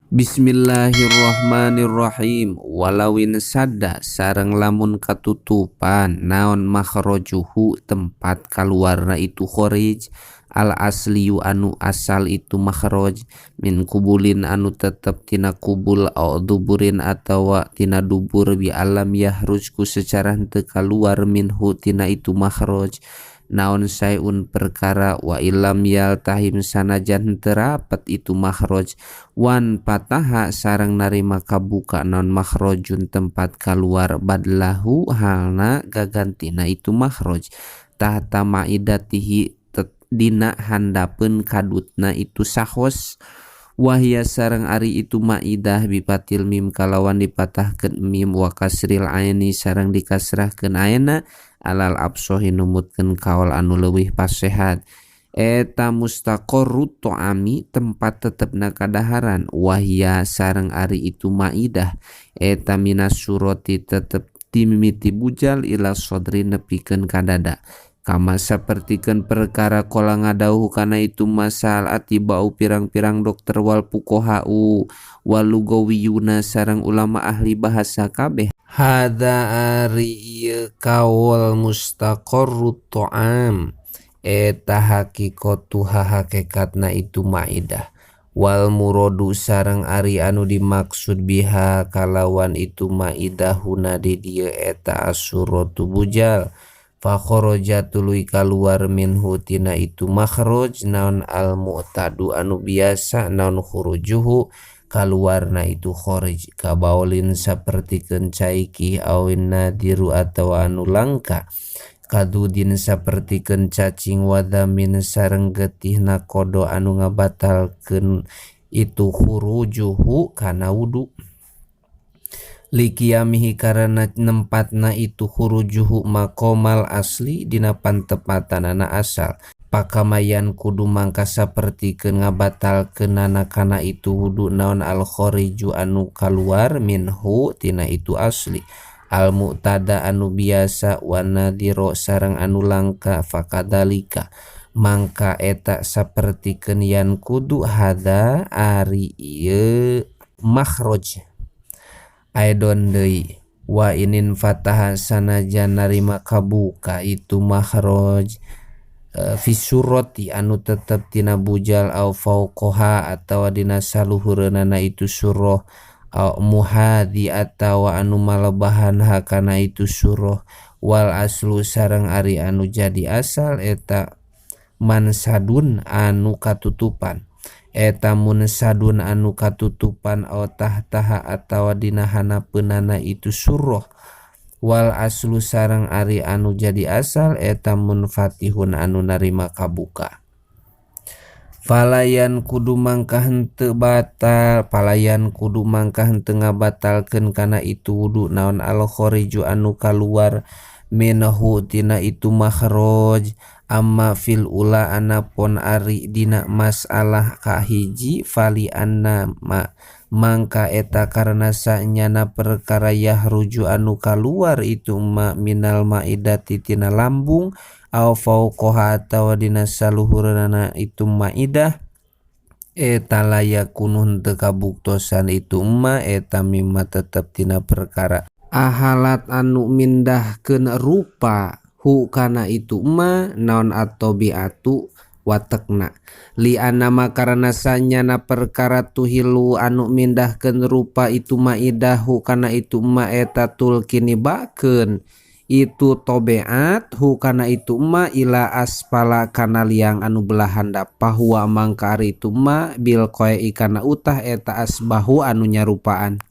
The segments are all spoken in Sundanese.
Bismillahirrahmanirrahim. Walawin sadda sareng lamun katutupan naon makhrajuhu tempat kaluarna itu kharij al asliyu anu asal itu makhraj min kubulin anu tetep tina kubul au duburin atawa tina dubur bi alam yahruj ku secara henteu kaluar minhu tina itu makhraj naon sayun perkara wa ilam yaltahim sanajan henteu rapet itu makhraj wan pataha sareng narima kabuka naon makhrajun tempat kaluar badlahu halna gagantina itu makhraj tahta maidatihi dina handapeun kadutna itu sahos wahya sareng ari itu maidah bipatil mim kalawan dipatahkeun mim wa kasril aini sareng dikasrahkeun aina alal absohi numutkeun kaol anu leuwih pasehat eta mustaqarrut ta'ami tempat tetepna kadaharan wahya sareng ari itu maidah eta minas surati tetep timimiti bujal ila sodri nepikeun ka dada kama sapertikeun perkara qala ngadawuh kana itu masal atibau pirang-pirang dokter wal fuqahau wal lugawiyuna sareng ulama ahli bahasa kabeh hadza ari ieu kaul mustaqarrut ta'am eta haqiqatu hakikatna itu maidah wal muradu sareng ari anu dimaksud biha kalawan itu maidah huna di dieu eta asuratu bujal fa kharaja tuluy kaluar minhu tina itu makhraj naon al mu'tadu anu biasa naon khurujuhu kaluarna itu kharij kabaulin sapertikeun caiki awin nadiru atawa anu langka kadudin sapertikeun cacing wadamin sareng getihna kodo anu ngabatalkeun itu khurujuhu kana wudu liqiyamihi karena nempatna itu khurujuhu maqamal asli dina pantepatanana asal pakamayan kudu mangka sapertikeun ngabatalkeunana kana itu wudu naon al khariju anu kaluar minhu tina itu asli al mu'tada anu biasa wa nadhiro sareng anu langka fakadalika mangka eta sapertikeun yan kudu hadza ari ieu makhraj aidon deui wa inin fataha sanajan narima kabuka itu makhraj fisurati anu tetep tina bujal au fauqaha atawa dina saluhureunana itu surah au muhadhi atawa anu malebahan hakana itu surah wal aslu sareng ari anu jadi asal eta mansadun anu katutupan eta munsadun anu katutupan au tahtaha atawa dina hanapeunana itu surah wal aslu sareng ari anu jadi asal eta munfatihun anu narima kabuka falayan kudu mangka henteu batal palayan kudu mangka henteu ngabatalkeun kana itu wudu naon al khariju anu kaluar minhu tina itu makhraj amma fil ula anapun ari dina masalah kahiji fali anna ma mangka eta karena sanyana perkara yahruju anu kaluar itu ma minal maidati tina lambung aw fauqaha atawa dina saluhureunana itu maidah eta layakunun teu kabuktosan itu ma eta mimma tetep tina perkara ahalat anu mindahkeun rupa hu kana itu ma naon at-tabiatu watekna li anama karena sanyana perkara tuhilu anu mindahkeun rupa itu maidah hu kana itu ma eta tulkini bakeun itu tobeat hu kana itu ma ila aspala kana liang anu belah handap pahuwa mangka ari itu ma bil qai kana utah eta asbahu anu nyarupaan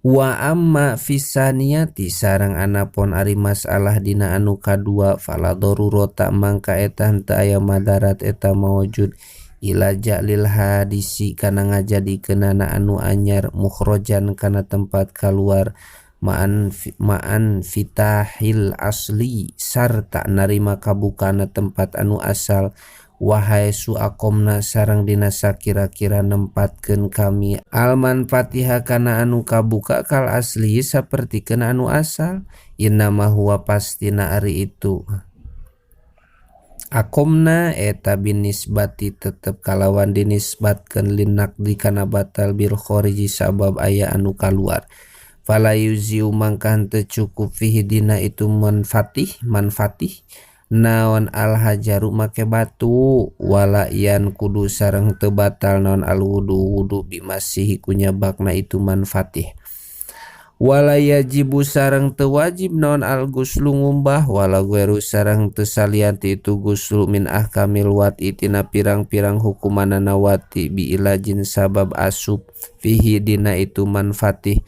wa amma fisaniyati sareng anapun ari masalah dina anu kadua fala darurata mangka eta henteu aya madarat eta mawujud ila ja'lil hadisi kana ngajadikeunana anu anyar mukhrajan kana tempat kaluar ma'an fitahil asli sarta narima kabukana tempat anu asal wahai suakomna sareng dina sakira-kira nempatkeun kami alman fatiha kana anu kabuka kal asli sapertikeun anu asal innama huwa pastina ari itu Akomna eta binisbati tetep kalawan dinisbatkeun linaqdi kana batal bil khariji sabab aya anu kaluar. Fala yuziu mangka henteu cukup fihi dina itu manfatih naon al hajaru make batu wala yan kudu sareng teu batal naon al wudu wudu bimasihi kunyabakna itu manfatih. Wala yajibu sareng teu wajib naon al guslu ngumbah wala ghairu sareng teu salian ti itu guslu min ahkamil wati tina pirang-pirang hukumanana wati bi ilajin sabab asup fihi dina itu manfatih.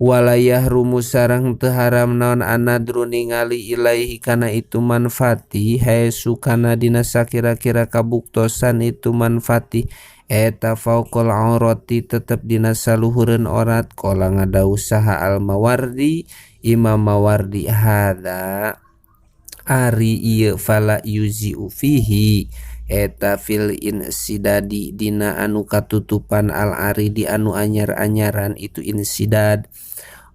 Wala yahrumu sareng teu haram naon anadru ningali ilaihi kana itu manfatih haesu kana dina sakira-kira kabuktosan itu manfatih eta fauqal aurati tetep dina saluhureun orat. Qala ngadawuh saha al Mawardi Imam Mawardi hadza ari ieu fala yuzi'u fihi eta fil insidadi dina anu katutupan al aridi anu anyar-anyaran itu insidad.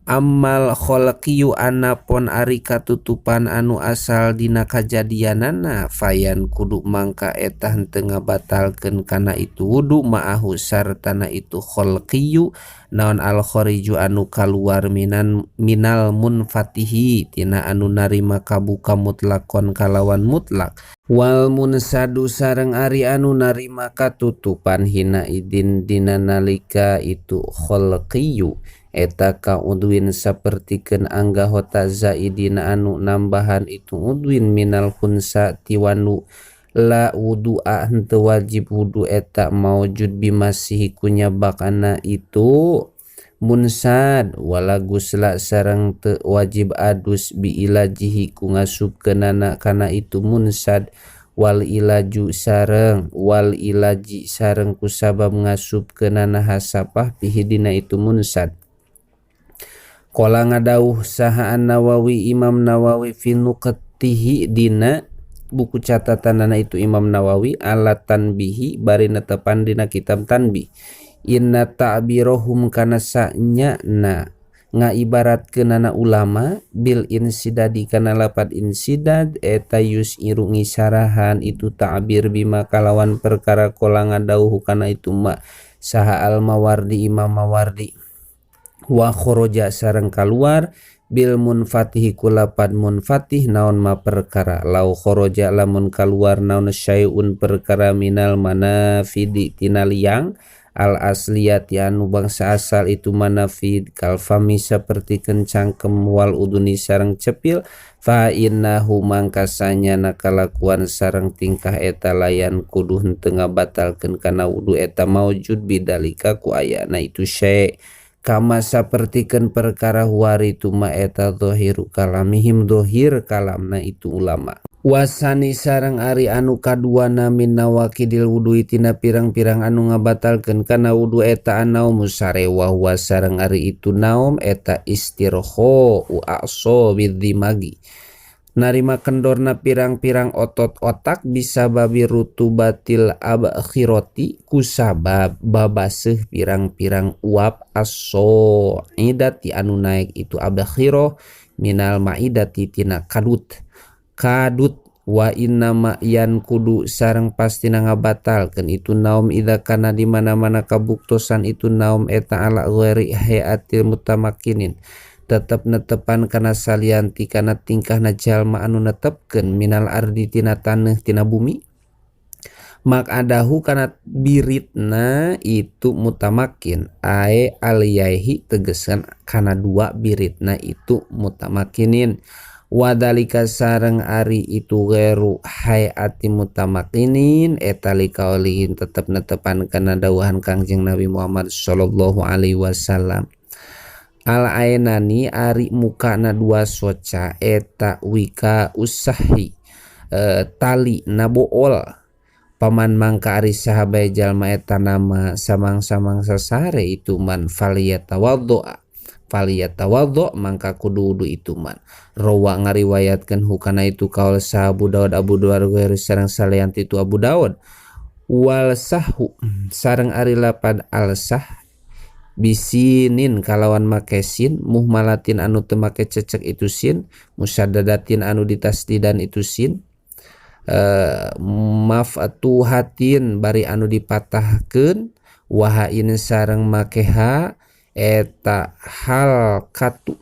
Ammal khalqiyu anapon ari katutupan anu asal dina kajadianana fayan kudu mangka eta henteu ngabatalkeun kana itu wudu ma'ahu sartana itu khalqiyu naon al khariju anu kaluar minan minal munfatihi tina anu narima kabuka mutlakon kalawan mutlak. Wal munsadu sareng ari anu narima katutupan hina idin dina nalika itu khalqiyu eta ka udwin sapertikeun anggahota zaidina anu nambahan itu udwin minal khunsa tiwanu la wudu'a henteu wajib wudu eta maujud bimasihi kunyabakana itu munsad wala gusla sareng teu wajib adus bi ilajihi ku ngasupkeunana kana itu munsad wal ilaju sareng wal ilaji sareng ku sabab ngasupkeunana hasapah fihi dina itu munsad. Qala ngadawuh saha An-Nawawi Imam Nawawi fi nuqatihi dina buku catatanana itu Imam Nawawi ala tanbihi bari netepan dina kitab tanbih inna ta'birahum kana sanyana ngaibaratkeunana ulama bil insidadi kana lapad insidad eta yusiru ngisarahan itu ta'bir bima kalawan perkara qala ngadawuh kana itu ma saha Al-Mawardi Imam Mawardi wa kharaja sareng kaluar bil munfatihi kulapad munfatih naon ma perkara lau kharaja lamun kaluar naon syai'un perkara minal manafidi tina liang al asliyati anu bangsa asal itu manafid kalfami saperti kencangkem wal uduni sareng cepil fa innahu mangkasanya nakalakuan sareng tingkah eta layan kudu henteu ngabatalkeun kana wudu eta maujud bidalika ku ayana itu syai' kama sapertikeun perkara huari tuma eta zahiru kalamihim zahir kalamna itu ulama. Wasani sareng ari anu kaduana min nawaqidil wudu tina pirang-pirang anu ngabatalkeun kana wudu eta anaumu sare wa huwa sareng ari itu naum eta istirho a'so bidzimagi narima kendorna pirang-pirang otot otak bisa babi rutubatil abkhiroti kusabab babaseuh pirang-pirang uap aso idati anu naik itu abkhiro minal maidati tina kadut kadut wa innama yan kudu sareng pastina ngabatalkeun itu naum idza kana di mana-mana kabuktosan itu naum eta ala ghairi hayatil mutamakkinin tetep netepan kana salianti kana tingkahna jalma anu netepkeun minal ardi tina taneuh tina bumi makadahu kana biritna itu mutamakin ae aliyaihi tegesan kana dua biritna itu mutamakinin wadalika sareng ari itu gheru hayati mutamakinin eta likaolihin tetep netepan kana dawuhan Kangjeng Nabi Muhammad sallallahu alaihi wasallam. Al ainani ari mukana dua soca eta wika usahi tali nabool paman mangka ari sahabai jalma eta nama samang-samang sasare itu man faliyatawaddo faliyatawaddo mangka kudu wudu itu man rawa ngariwayatkeun hukana itu kaul saha Abu Daud Abu Daud sareng salian itu Abu Daud wal sahu sareng ari lapad al sah bisinin kalawan make sin muhmalatin anu teu make cecek itu sin musaddadatin anu ditasdidan itu sin Maftuhatin bari anu dipatahkeun wahain sareng makeha eta hal katu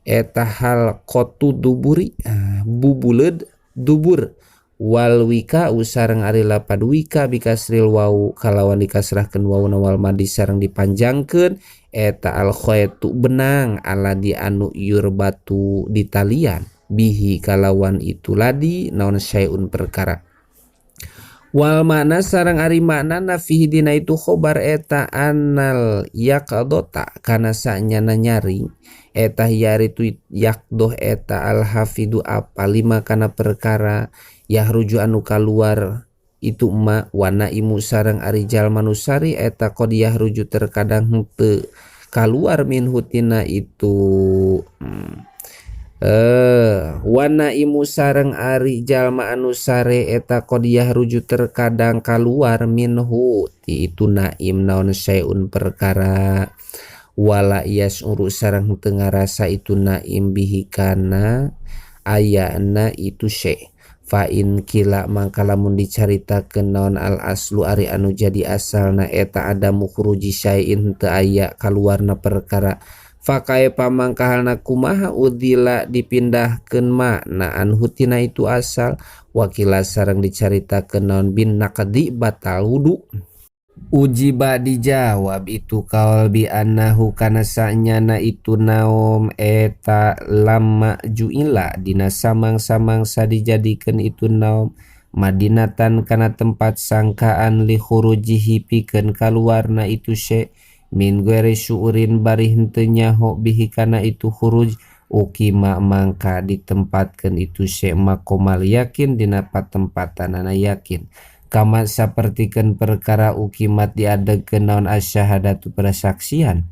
eta hal kotu duburi bubuleud dubur wal wika sareng ari lapad wika bikasril wau kalawan dikasrahkeun wauna wal madi sareng dipanjangkeun eta al khaitu benang aladi anu yurbatu ditalian bihi kalawan itu ladi naon syai'un perkara wal makna sareng ari maknana fihi dina itu khobar eta anal yaqdota kana sanyana nyaring eta yari tu yakdoh eta al hafidu apa lima kana perkara yahruju anu kaluar itu ma wana imu sareng ari jalma nu sari eta qad yahruju terkadang henteu kaluar min hutina itu wana imu sareng ari jalma anu sare eta qad yahruju terkadang kaluar minhu ti itu naim naon syai'un perkara wala yas'uru sareng henteu ngarasa itu naim bihi kana ayana itu syai' fa in kila mangka lamun dicaritakeun naon al aslu ari anu jadi asalna eta adamu khuruji syai'in teu aya kaluarna perkara fa kaifa mangka halna kumaha udila dipindahkeun makna anhu tina itu asal wakila sareng dicaritakeun naon bin naqdi batal wudu. Ujiba dijawab itu kaul bi annahu kana sanyana itu naom eta lamma ju'ila dina samang-samangsa dijadikeun itu naom madinatan kana tempat sangkaan li khurujihi pikeun kaluarna itu syai min ghairi syu'urin bari henteu nyaho bihi kana itu khuruj ukima mangka ditempatkeun itu syai maqamal yakin dina patempatanana yakin kama sapertikeun perkara ukimat diadegkeun naon asyhadatu persaksian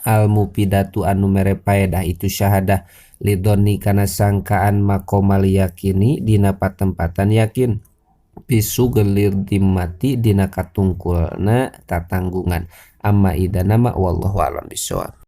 al mufidatu anu mere paedah itu syahadah lidoni kana sangkaan maqamal yakini dina patempatan yakin pisugelir dimati dina katungkulna tatanggungan amma idana ma wallahu alam bisawab.